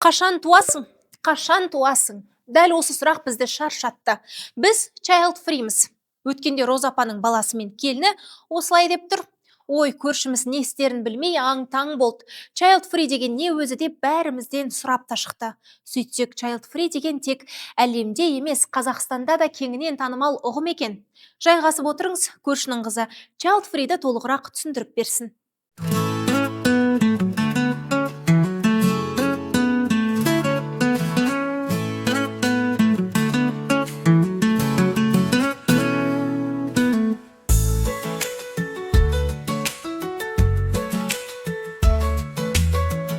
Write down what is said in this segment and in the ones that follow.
Қашан туасың? Қашан туасың? Дәл осы сұрақ бізді шаршатты. Біз child free'міз. Өткенде Роза апаның баласы мен келіні осылай деп тұр. Ой, көршіміз не істерін білмей аң-таң болды. Child free деген не өзі деп бәрімізден сұрап та шықты. Сөйтсек, child free деген тек әлемде емес, Қазақстанда да кеңінен танымал ұғым екен. Жайғасып отырыңыз, көршінің қызы child free'ді толығырақ түсіндіріп берсін.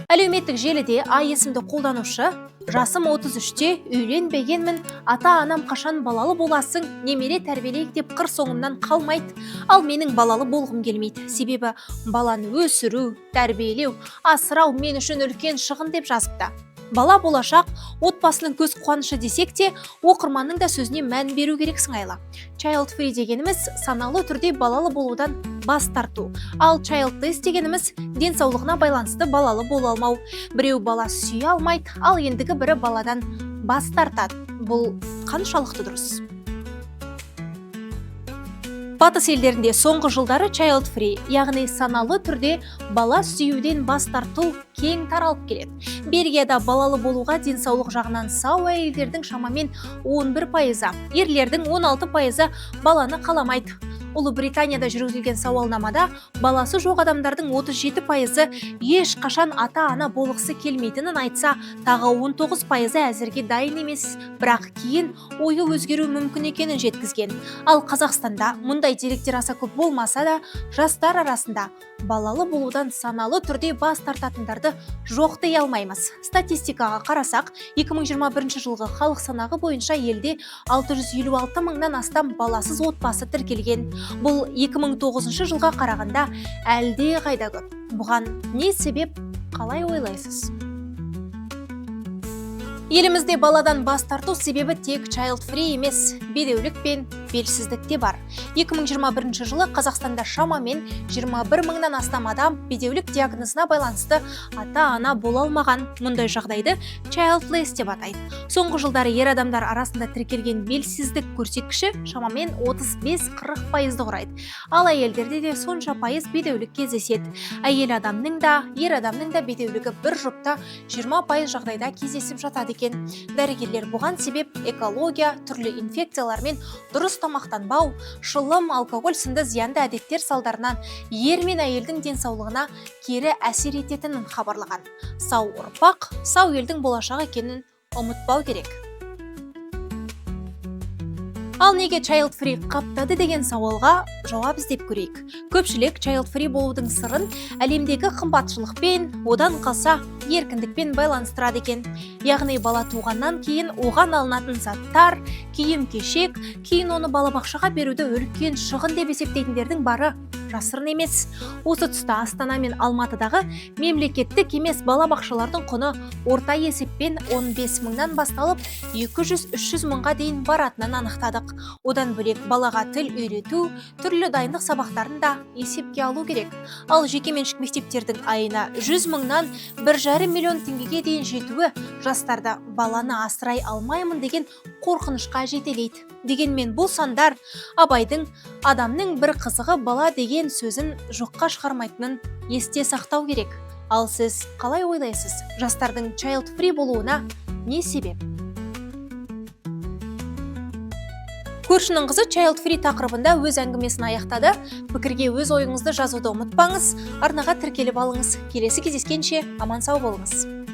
Әлеуметтік желіде А есімді қолданушы: «Жасым 33-те, үйленбегенмін, ата-анам қашан балалы боласың, немере тәрбиелейік деп қыр соңымнан қалмайды. Ал менің балалы болғым келмейді, себебі баланы өсіру, тәрбиелеу, асырау мен үшін үлкен шығын», – деп жазыпты. Бала болашақ отбасының көз қуанышы десек те, оқырманның да сөзіне мән беру керек сыңайлы. Child free дегеніміз – саналы түрде балалы болудан бас тарту, ал childless дегеніміз – денсаулығына байланысты балалы бола алмау. Біреу бала сүйе алмайды, ал ендігі бірі баладан бас тартады. Бұл қаншалықты дұрыс? Батыс елдерінде соңғы жылдары child free, яғни саналы түрде бала сүюден бас тарту кең таралып келеді. Бельгияда балалы болуға денсаулық жағынан сау әйелдердің шамамен 11%, ерлердің 16%-ы баланы қаламайды. Ұлыбританияда жүргізілген сауалнамада баласы жоқ адамдардың 37%-ы ешқашан ата-ана болғысы келмейтінін айтса, тағы 19%-ы әзірге дайын емес, бірақ кейін ойы өзгеруі мүмкін екенін жеткізген. Ал Қазақстанда мұндай деректер аса көп болмаса да, жастар арасында балалы болудан саналы түрде бас тартатындарды жоқ дей алмаймыз. Статистикаға қарасақ, 2021 жылғы халық санағы бойынша елде 656 мыңнан астам баласыз отбасы тіркелген. Бұл 2009 жылға қарағанда әлде қайда көп. Бұған не себеп, қалай ойлайсыз? Елімізде баладан бас тарту себебі тек child free емес, бедеулік пен белсіздік те бар. 2021 жылы Қазақстанда шамамен 21 мыңнан астам адам бедеулік диагнозына байланысты ата-ана бола алмаған. Мұндай жағдайды childless деп атайды. Соңғы жылдары ер адамдар арасында тіркелген белсіздік көрсеткіші шамамен 35-40 пайызды құрайды. Ал әйелдерде де сонша пайыз бедеулік кездеседі. Әйел адамның да, ер адамның да бедеулігі бір жұпта 20% жағдайда кездесіп жатады екен. Дәрігерлер бұған себеп экология, түрлі инфекциялар мен дұрыс тамақтанбау, шылым, алкоголь сынды зиянды әдеттер салдарынан ер мен әйелдің денсаулығына кері әсер ететінін хабарлаған. Сау ұрпақ сау елдің болашағы екенін ұмытпау керек. Ал неге child free қаптады деген сауалға жауап іздеп көрейік. Көпшілік child free болудың сырын әлемдегі қымбатшылықпен, одан қалса еркіндікпен байланыстырады екен. Яғни бала туғаннан кейін оған алынатын заттар, киім кешек, кейін оны балабақшаға беруді үлкен шығын деп есептейтіндердің бары жасырын емес. Осы тұста Астана мен Алматыдағы мемлекеттік емес балабақшалардың құны орта есеппен 15 мыңнан басталып 200-300 мыңға дейін баратынын анықтадық. Одан бөлек балаға тіл үйрету, түрлі дайындық сабақтарын да есепке алу керек. Ал жекеменшік мектептердің айына 100 мыңнан 1,5 миллион теңгеге дейін жетуі жастарды баланы асырай алмаймын деген қорқынышқа жетелейді. Дегенмен бұл сандар Абайдың «адамның бір қызығы бала» деген сөзін жоққа шығармайтынын есте сақтау керек. Ал сіз қалай ойлайсыз, жастардың child free болуына не себеп? Көршінің қызы child free тақырыбында өз әңгімесін аяқтады. Пікірге өз ойыңызды жазуды ұмытпаңыз, арнаға тіркеліп алыңыз. Келесі кездескенше аман сау болыңыз.